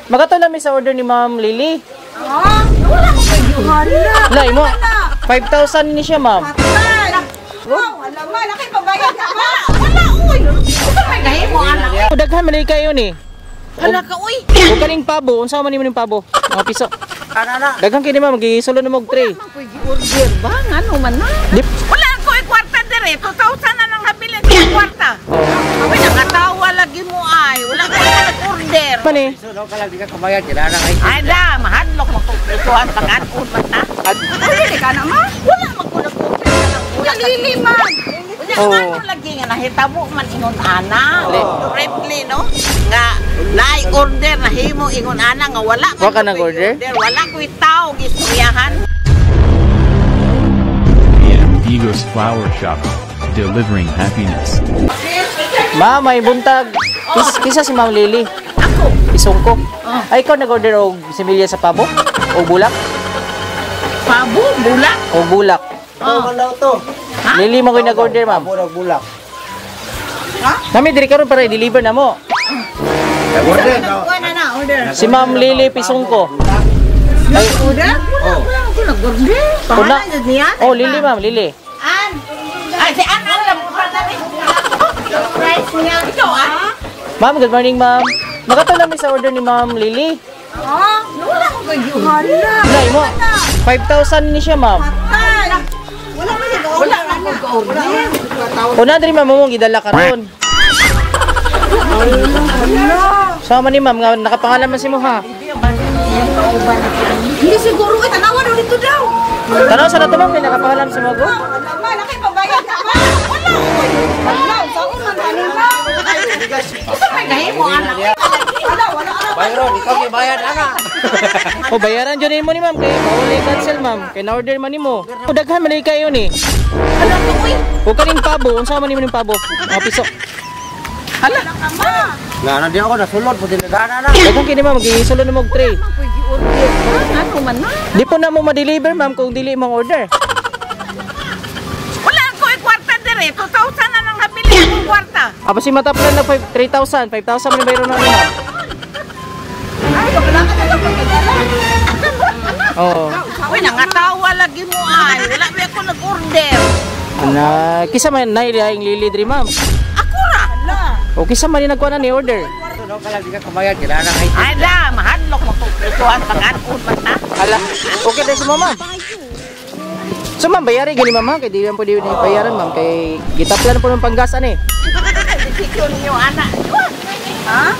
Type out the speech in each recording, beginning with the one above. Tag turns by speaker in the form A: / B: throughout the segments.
A: Makatulong mi sa order ni Ma'am Lily.
B: Ha? Wala ko kay Hala.
A: Lai mo. 5,000 ni siya, ma'am.
B: Patay. Wow, alam mo, laki pabayad ka ba? Wala, uy.
C: Unsa may nahimo ana?
A: O, daghan man kayo ni.
C: Hala ka uy.
A: O kaning pabo, unsa man nimo ning pabo? Mga piso. Daghan kini, ma'am, gisulod na mo og tray.
C: Man ko'y gi-order ba ngano man na?
A: Di
C: Wala ko kwarta dire, 2,000 na nang habilin sa kwarta.
A: Oh.
C: Uy, nakatawa lagi mo ay. Wala ko nag-order.
A: Man eh.
C: Ay da, mahadlok mo kung prisuhan pag-anon man ta.
B: Dili ka na, ma?
C: Wala man ko nag-order na lang.
B: Unya, Lily, man.
C: Unya
A: Oo.
C: ngano lagi nga nahitabo man ingon ana.
A: Li.
C: Directly no nga naay order nahimo ingon ana nga wala man
A: Wa ka
C: ko'y
A: nag-order?
C: Wala ko'y tao gistoryahan.
D: AM Vigos Flower Shop, delivering happiness.
A: Ma'am, may buntag. Kisa si Ma'am Lily?
C: Ako.
A: Isungko. Ay, ikaw nag-order og similya sa pabo? O bulak?
C: Pabo, bulak.
A: O bulak.
C: Oh.
A: Lily mo ko'y nag-order, ma'am.
E: Bulak bulak.
A: Nami diri karon para i-deliver na mo.
E: Order.
B: Wala na, order.
A: Si Ma'am Lily Pisungko. Ay,
B: Order?
C: Wala, wala ko nag-order.
A: una.
B: Pangalan jud niya?
A: Oh, Lily, ma'am, Lily.
B: An,
C: Ay, si Ana lang mo pa dali.
B: price niya.
C: Ikaw ah.
A: Ma'am, good morning, ma'am. Makatulong mi sa order ni Ma'am Lily.
B: Ha?
C: Wala ko ko'y gi-order.
A: Lai mo. 5,000 ni siya, ma'am.
B: Patay. Wala man siya
C: Wala man ko order.
A: Una diri, ma'am, mong gidala karon. Sama ni ma'am nga nakapangalan man si mo ha.
B: Hindi siguro kay tanawa daw dito daw.
A: Tanaw sa nato, ma'am, kay nakapangalan si mo go.
B: Wala man, laki pabayad ka ba? Wala, uy. Wala, unsaon man ani ma?
C: Unsa may nahimo ana?
B: Wala, wala ka.
E: Bayron, ikaw may bayad ana.
A: O bayaran jud nimo ni ma'am kay bawal i-cancel, ma'am. Kay na-order man nimo. O daghan man kayo ni.
C: Hala ka uy.
A: O kaning pabo, unsa man nimo ning pabo? Mga piso.
C: Hala.
E: Nga na di ako nasulod mo dinagana na.
A: Daghan kini, ma'am, gisulod na mo og tray.
C: Man ko'y gi-order. Ngano man na?
A: Di po na mo ma-deliver, ma'am, kung dili mong order.
C: Wala ko kwarta dire, 2,000 na nang habilin akong kwarta.
A: Apa si mataplan na 5 3,000, 5,000 man bayro na ni ma'am.
B: Ay, wala ka na lang pagkadala.
A: Oo.
C: Uy, nangatawa lagi mo ay. Wala ba ako nag-order.
A: Na kisa man nay ang Lily diri, ma'am.
C: Ako ra.
A: O kisa man ni nagkuha na ni order.
E: No ka lang di ka kabayad kailangan ay.
C: Ay da, mahadlok mo kung prisuhan pag-anon man ta.
A: Ala, okay dahil sa ma'am. So ma'am, bayari gani, ma'am, ha? Kay di lang pwede ni bayaran, ma'am, kay gitaplan po ng panggasan eh.
C: Desisyon niyo ana.
B: Ha?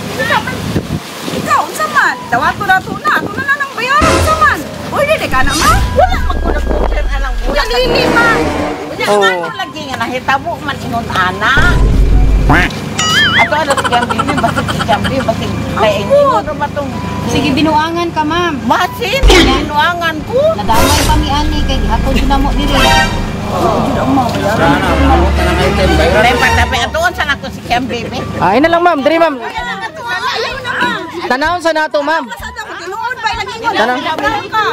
B: Ikaw, unsa man? Dawato na to na. Ato na lang ang bayaran, unsa man? Order di ka na, ma?
C: Wala man ko nag-order anang
B: Unya,
C: bulak.
B: Lily, man.
C: Unya
A: Oo.
C: ngano lagi nga nahitabo man ingon ana. Ato ano si Gambi, basig si Gambi, basig kay ingon ba tong
F: Sige, binuangan ka, ma'am.
C: Masin, binuangan ko.
F: Nadamay pa mi ani kay gihapon jud namo diri.
E: Sana amot na ng item bayron.
C: May patabi atuon sa nako si Gambi.
A: Ay na lang, ma'am, diri, ma'am.
B: Ayaw na, ma.
A: Tanawon sa nato, ma'am.
B: Sa ako tinuod ba nag-ingon?
A: Tanang.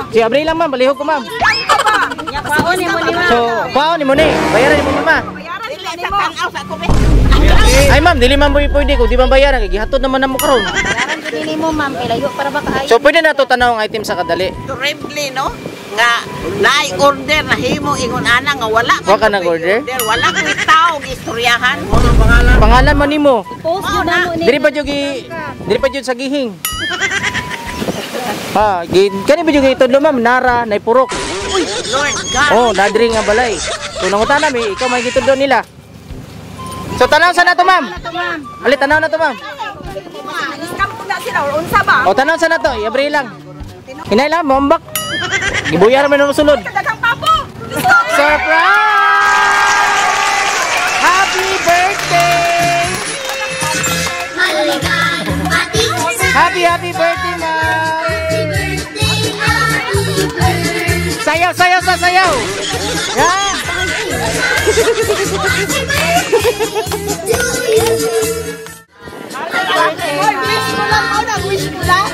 A: Si Abril lang, ma'am, balihog ko, ma'am.
B: Ka ba?
F: Paon ni mo ni ma'am.
A: So, kuhaon nimo ni, bayaran nimo, mama.
B: Bayaran
C: Dili
B: sila
C: sa
B: nimo.
C: tanaw sa ako be.
A: Ay ma'am, dili man pwede kung di man bayaran kay gihatod naman namo karon.
F: Bayaran jud ni mo, ma'am, kay layo para ba kaayo.
A: So pwede na to tanaw ang item sa kadali.
C: Terribly no nga naay order nahimo ingon ana nga wala
A: Wa ka
C: man ko'y
A: nag-order?
C: Wala ko'y tao gistoryahan.
A: Pangalan man nimo.
F: Post jud namo ni.
A: Diri pa jud sa gihing. Ha, gi kani ba jud gitudlo, ma'am, Nara nay purok.
C: Uy, Lord God.
A: Oh, nadiri nga balay. So nangutana mi, ikaw may gitudlo nila. So tanaw sa nato, ma'am. Ali tanaw na to, ma'am.
B: Scam ko na sila or unsa ba?
A: O tanaw sa nato, iabri lang. Hinay lang, mombak. Gibuyar man mo sulod.
B: Daghang pabo.
A: Surprise! Happy birthday! Happy happy birthday, ma'am! Sayaw, sayaw sa sayaw! Yeah!
B: Oy, wish ko lang mo na, wish ko lang.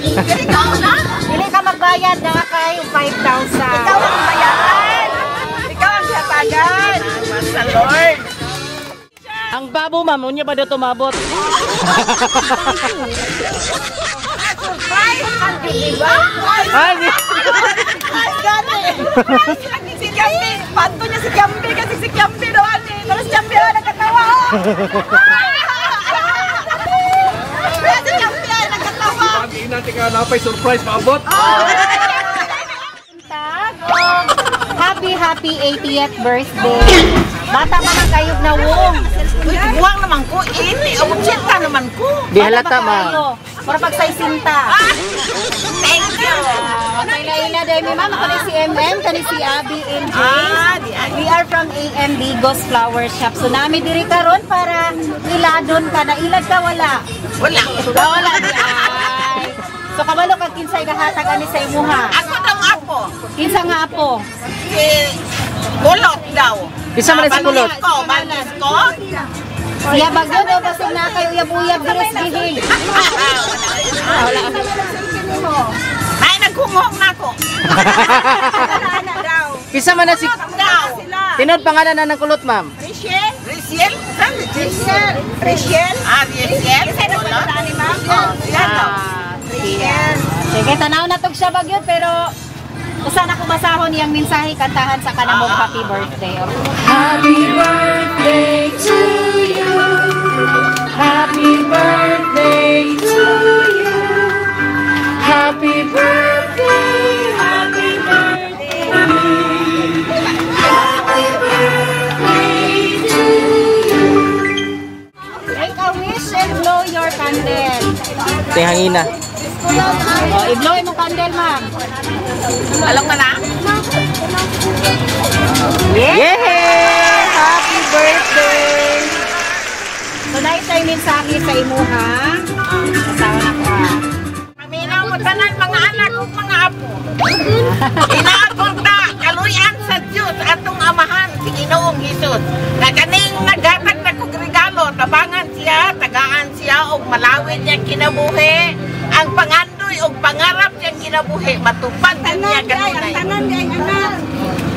B: Dili ka na.
F: Dili ka magbayad na kay 5,000.
B: Ikaw ang bayaran. Ikaw ang hatagan.
C: Sa Lord.
A: Ang babo, ma'am, unya pa daw tumabot.
B: Surprise man yun, di ba?
A: Ay,
B: Surprise gani. Surprise si Kiambi. Panto niya si Kiambi kasi si Kiambi daw ani. Pero si Kiambi ah, nagkatawa. Kaya si Kiambi ay nagkatawa.
E: Surprise maabot.
F: Tag, og happy happy 80th birthday. Bata pa man kayog na wong.
C: Uy, buwang naman ko. Ini, awag naman ko.
A: Di halata, ma'am.
F: Para pag sinta.
C: Thank you.
F: Okay na ina dahil mi ma'am, ako ni si MM, kani si Abby and James.
C: Ah, di ay.
F: We are from AM Bigos Flower Shop. So nami diri karon para iladon ka na ilad ka wala.
C: Wala.
F: Wala di ay. So kabalo kag kinsay gahatag ani sa imuha.
C: Ako daw apo.
F: Kinsa nga apo?
C: Si Kulot daw.
A: Isa man si Kulot.
C: Ko, balis ko.
F: Siya bagyo daw basig na kayo uyab-uyab diri sa gihil.
C: Ay, nagkunghong na ako.
B: Ana daw.
A: Isa man na si
C: Daw.
A: Tinod pangalan na ng kulot, ma'am.
B: Rachel?
C: Riziel? Saan
B: Rachel? Rachel?
C: Ah, Riziel?
B: Kasi nagpadala ni ma'am.
C: Oh, siya daw.
F: Ah, sige, tanaw na tog siya bagyo pero usa na ko basahon iyang mensahe kantahan sa kanamong happy birthday.
A: Happy birthday to you. Happy birthday to you. Happy birthday, happy birthday. Happy birthday to you.
F: Make a wish and blow your candle.
A: Ting hangina.
F: Oh, i-blow imong candle, ma'am.
C: Alam ka na?
A: Yay! Happy birthday!
F: So, nice ay mensahe sa imuha. Asawa na ko ah.
C: Paminaw mo tanan mga anak ug mga apo. Inaabot na kaluyan sa Dios atong amahan si Ginoong Hesus. Na kaning naghatag na kog regalo, tabangan siya, tagaan siya og malawid niya kinabuhi. Ang pangandoy og pangarap niyang kinabuhi matupad na niya
B: Tanan di ay, ang
C: kanunay.
B: tanan di ay anak.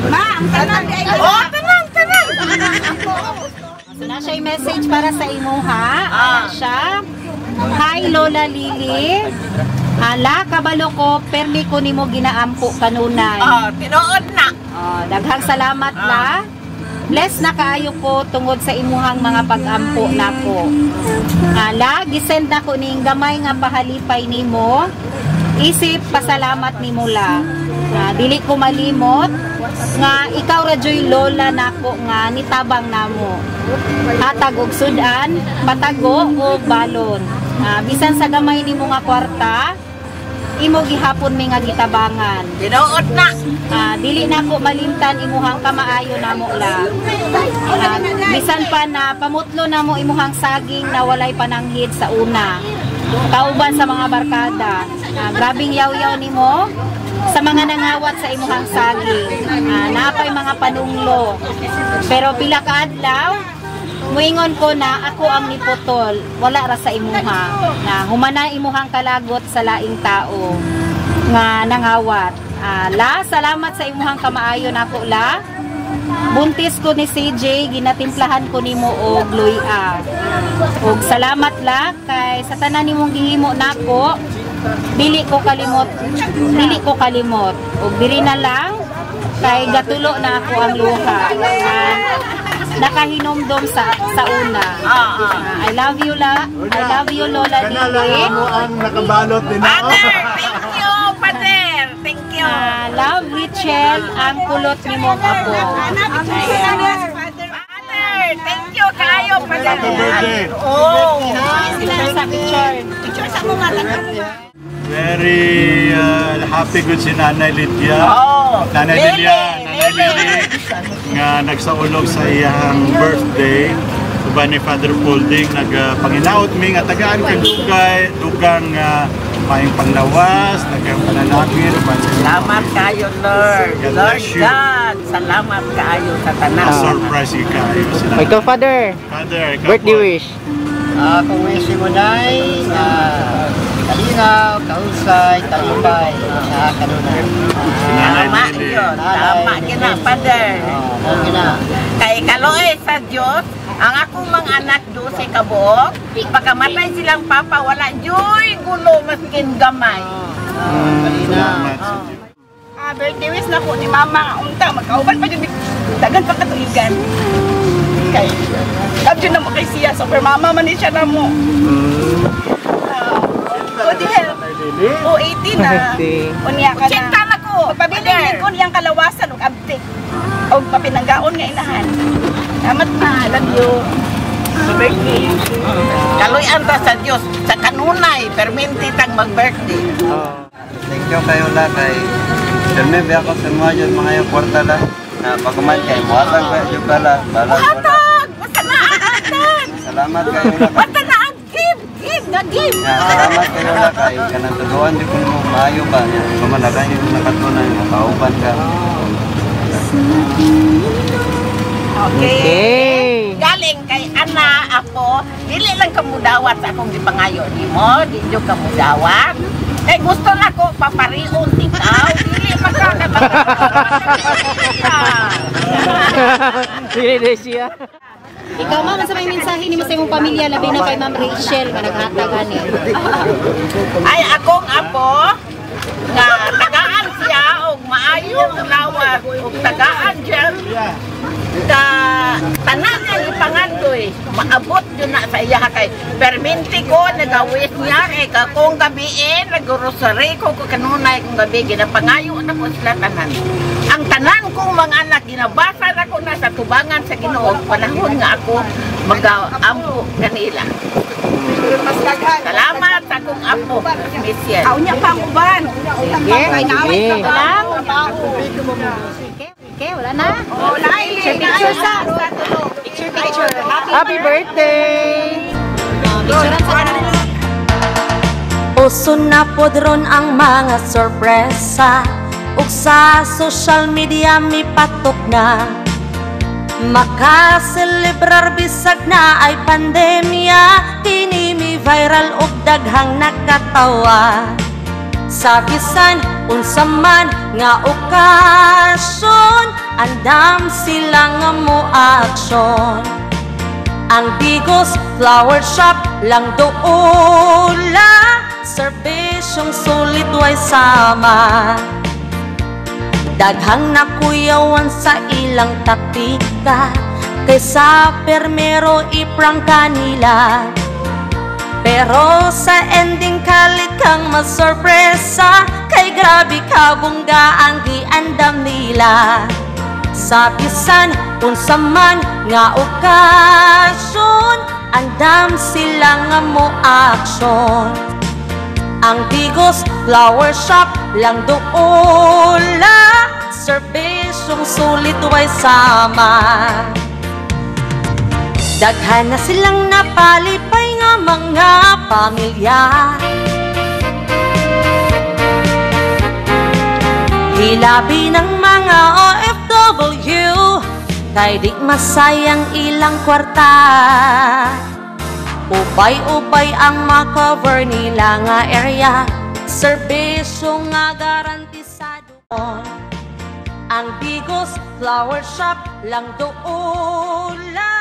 B: Ma, ang tanan di ay
C: Oh, tanan, tanan.
F: So, na siya message para sa imuha.
C: Ah.
F: Ana siya. Hi, Lola Lily. Ala, kabalo ko, permi ko nimo ginaampo kanunay.
C: Oh, tinuod na.
F: Oh, daghang salamat la. Bless na kaayo ko tungod sa imuhang mga pag-ampo nako. Ala, gisend nako ning gamay nga pahalipay nimo. Isip pasalamat nimo la. Ah, dili ko malimot nga ikaw ra joy lola nako nga nitabang namo. Hatag og sudan, patago og balon. Ah, bisan sa gamay nimo nga kwarta, imo gihapon mi nga gitabangan.
C: Tinuod na.
F: Ah, dili na ko malimtan imuhang kamaayo namo la. Ah, bisan pa na pamutlo namo imuhang saging na walay pananghid sa una. Kauban sa mga barkada. Ah, grabing yaw-yaw nimo sa mga nangawat sa imuhang saging. Ah, napay mga panunglo. Pero pila ka adlaw, muingon ko na ako ang niputol, wala ra sa imuha. Na humana imuhang kalagot sa laing tao nga nangawat. Ah, la, salamat sa imuhang kamaayo nako la. Buntis ko ni CJ, ginatimplahan ko nimo og luya. Og salamat la kay sa tanan nimong gihimo nako, dili ko kalimot, dili ko kalimot. Og diri na lang kay gatulo na ako ang luha. Ah, nakahinomdom sa una.
C: Ah,
F: Ah, I love you la. I love you Lola Lily.
G: Ang nakabalot din
C: Father, thank you, Father. Thank you.
F: Ah, love Richel, ang kulot ni mong apo.
B: Anak, picture na si Father.
C: Father, thank you kayo, Father.
G: Happy birthday.
C: Oh.
F: Sila sa picture.
B: Picture sa mga tanan.
G: Very happy good si Nanay Lydia.
C: Oh.
G: Nanay
C: Lily,
G: Lilia, Nanay
C: Lily.
G: Lily nga nagsaulog sa iyang birthday. Uban ni Father Polding nagpanginaot mi nga tagaan kag dugay, dugang maayong panglawas, daghang panalangin uban sa iyang
C: Salamat kayo, Lord.
G: God
C: Lord
G: bless you.
C: God, salamat kayo sa tanan.
G: Surprise kayo sila.
A: Ikaw, Father.
G: Father, ikaw
A: Birthday
G: po.
A: wish.
E: Kung wish mo nay na kalinaw, kausay, talipay, sa kanunay.
G: Si Nanay
C: Tama
G: Lily.
C: yun. Tama gina, Father.
E: Oh, okay na.
C: Kay kaloy sa Dios, Ang akong mga anak 12 ka buok, pagkamatay silang papa, wala juy gulo maskin gamay.
G: Salamat sa Diyos.
B: Ah, birthday wish na ko ni mama unta magkauban pa jud dagan pa katuigan. Kay love jud na mo kay siya, super mama man ni siya na mo. Ah, good health. O 18 na. Unya ka na.
C: Chenta na ko.
B: Pagpabilin ko niyang kalawasan ug abtik. Og papinanggaon nga inahan. Salamat ma, love you.
C: Birthday. Kaluyan ta sa Dios sa kanunay, perminti tang mag-birthday.
E: Thank you kayo la kay Sir ba ako sa mga yun mga yung kwarta la. Na pagkuman kay muhatag ba yung ka la. Balag wala.
C: Hatag! Basta na hatag!
E: Salamat kayo la kay.
C: Basta na ang give, give na give.
E: Ya, salamat kayo la kay kanang tuduan di ko mo maayo ba niya. Pamalagan yung nakatunay nga kauban ka.
B: Okay.
A: Okay.
C: Galing kay Ana ako, dili lang kamudawat sa akong gipangayo nimo, di jud kamudawat. Kay gusto na ko paparion ikaw, dili makakabaka.
A: Dili na siya.
F: Ikaw ma'am, sa may mensahe nimo sa imong pamilya labi na kay Ma'am Rachel nga naghatag ani.
C: Ay akong apo nga tagaan siya og maayong lawas og tagaan siya ta tanan nga ipangandoy maabot yun na sa iya kay perminti ko nagawis niya kay kakong gabi nagurosary ko ko kanunay kong gabi ginapangayo na ko sila tanan ang tanan kong mga anak ginabasa na ko na sa tubangan sa Ginoo panahon nga ako magaampo kanila.
B: Mas daghan.
C: Salamat sa akong apo, Michelle.
B: Kaunya pa ang uban.
A: Sige,
B: Kay
A: sige.
B: ka lang.
F: Okay, wala na.
B: Oh, naili.
F: Picture sa. Picture, picture. Happy,
A: Happy birthday!
F: Picture sa
H: Uso na pod ron ang mga sorpresa ug sa social media mipatok na. Makaselebrar bisag na ay pandemya, kini mi viral ug daghang nakatawa. Sa bisan unsa man nga okasyon, andam sila nga mo aksyon. Ang Digos Flower Shop lang doula, serbisyong sulit way sama. Daghang nakuyawan sa ilang taktika, kaysa permero iprangka nila. Pero sa ending kalit kang masorpresa, kay grabe kabungga ang giandam nila. Sa bisan unsa man nga okasyon, andam sila nga mo aksyon. Ang Digos Flower Shop lang doula, serbisyong sulit way sama. Daghan na silang napalipay nga mga pamilya. Hilabi ng mga OFW, kay di masayang ilang kwarta. Ubay-ubay ang makover nila nga area, serbisyo nga garantisado. Ang Digos Flower Shop lang doula,